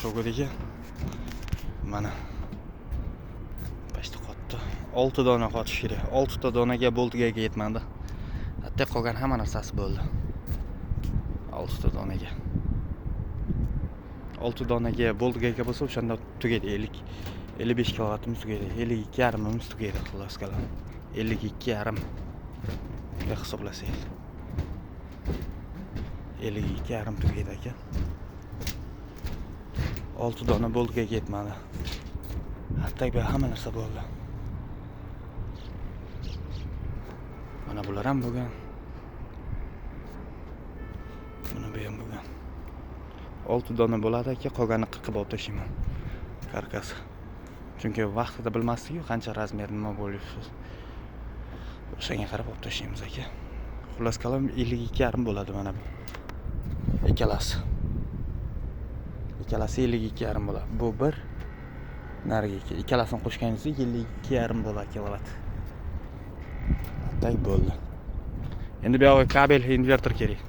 Shovgudagi mana почти qotdi. 6 dona qotish kerak. 6 ta donaga bo'ldi, gayka yetmadi. Hatto qolgan hamma narsasi bo'ldi. 6 ta donaga. 6 donaga bo'ldi, gayka bo'lsa, o'shanda tugaydi. 50 55 kilovatimiz tugaydi. 52 yarimimiz tugaydi, xullas kalom. 52 yarim bunday hisoblasak. 52 yarim tugaydi aka. 6 dona bo'ldi, gayka yetmadi. Hatto bu hamma narsa bo'ldi. Mana bular ham bo'lgan. Mana bu ham bo'lgan. 6 dona bo'ladi aka, qolganini qirqib olib tashlayman. Karkas. Chunki vaqtida bilmasdik-ku qancha razmer nima bo'lishi. O'shanga qarab olib tashlaymiz aka. Xullas kalom, 52 yarim bo'ladi mana bu. Ikkalasi. Ikkalasi 52 yarim bo'ladi. Bu bir, narigi ikki. Ikkalasini qo'shganingizda 52 yarim bo'ladi kilovat. Так bo'ldi. Endi bu yog'iga kabel, invertor kerak.